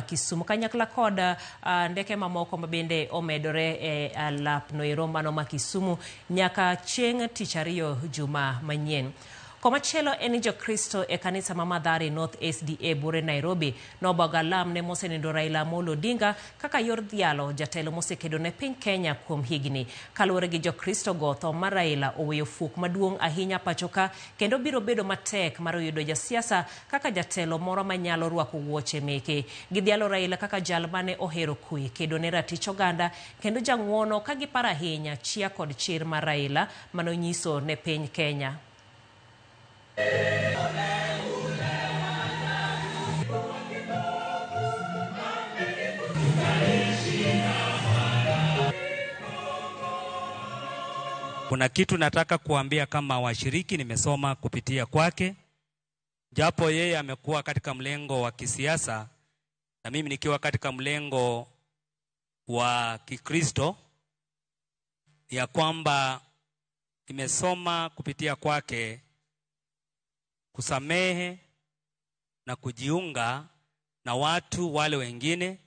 Kisumu kanyakla kod ndeke mamoko mabende omedore e alap noero mano ma Kisumu nyaka chieng' tich ariyo juma manyien. Komachielo en ni Jokristo e kanisa ma Mathare North SDA Bure Nairobi nobago alam ne mosenindo Raila Amolo Odinga kaka yor dhialo jatelo mosekedo ne piny Kenya kuom higni. Kaluwore gi Jokristo go, tho mar Raila oweyo fuok maduong' ahinya pachoka kendo biro bedo matek mar yudo jasiasa kaka jatelo moro manyalo rwako wuoche meke. Gidhialo Raila kaka jal mane ohero kwe, kedo ne ratich oganda kendo jang'uono ka giparo ahinya chia kod chir mar Raila manonyiso ne piny Kenya. Kuna kitu nataka kuambia kama washiriki, nimesoma kupitia kwake, japo yeye amekuwa katika mlengo wa kisiasa na mimi nikiwa katika mlengo wa Kikristo, ya kwamba nimesoma kupitia kwake kusamehe na kujiunga na watu wale wengine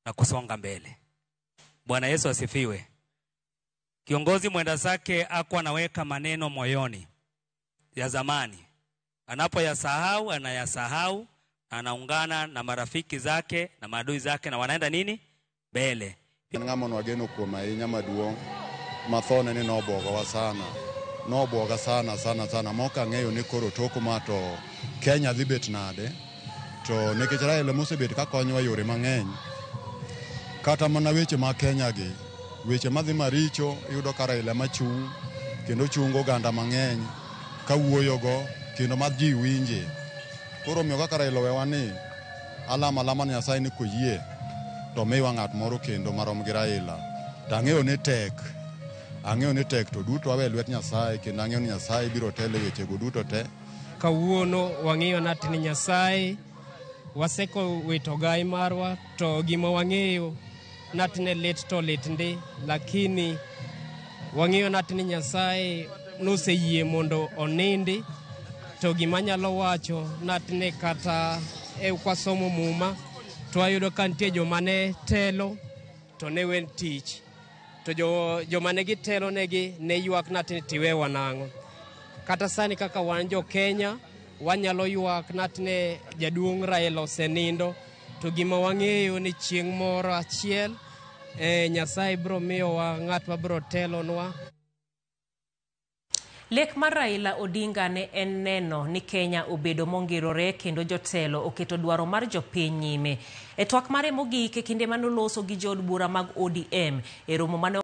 na kusonga mbele. Bwana Yesu asifiwe. Kiongozi mwenda zake hakuwa anaweka maneno moyoni ya zamani. Anapoyasahau anayasahau, anaungana na marafiki zake na maadui zake na wanaenda nini? Mbele. Ng'ama nwageno kuom ahinya maduong' ma thone ni nobwogowa sana, nobwoga sana sana sana mok ang'eyo ni koro tok ma to Kenya dhi bet nade, to nikech Raila mosebet ka konyowa yore mang'eny, kata mana weche mag Kenya gi, weche madhi maricho iyudo ka Raila machung' kendo chungo oganda mang'eny kawuoyogo kendo ma ji winje. Koro omiyo kaka Raila owewa ni, alamo alama ni Nyasaye ni koyie to miwa ng'at moro kendo marom gi Raila. To ang'eyo ni tek, ang'eyo ni tek to duto awe lwet Nyasaye kendo ang'eyo ni Nyasaye biro telo e wechego duto te. Kawuono wang'eyo ni Nyasaye waseko wito gai marwa, to gima wang'eyo natne lit to lit ndi, lakini wang'eyo natni Nyasaye noseyie mondo onindi. To gima anyalo wacho natne kata e kwasomo muma to wayudo ka nitie joma ne telo to ne wen tich, to joma ne gitelo negi ne ywak natni tiwewa nang'o. Kata sani kaka wan jo Kenya wanyalo ywak natne jaduong' Raila osenindo, to gima wang'eyo ni chieng' moro achiel Nyasaye biro miyowa ng'at ma biro telonwa. Lek mar Raila Odinga ne en neno ni Kenya obedo mongirore kendo jotelo oketo dwaro mar jopiny nyime. E twak mare mogik e kinde manoloso gi jood bura mag ODM e romo mane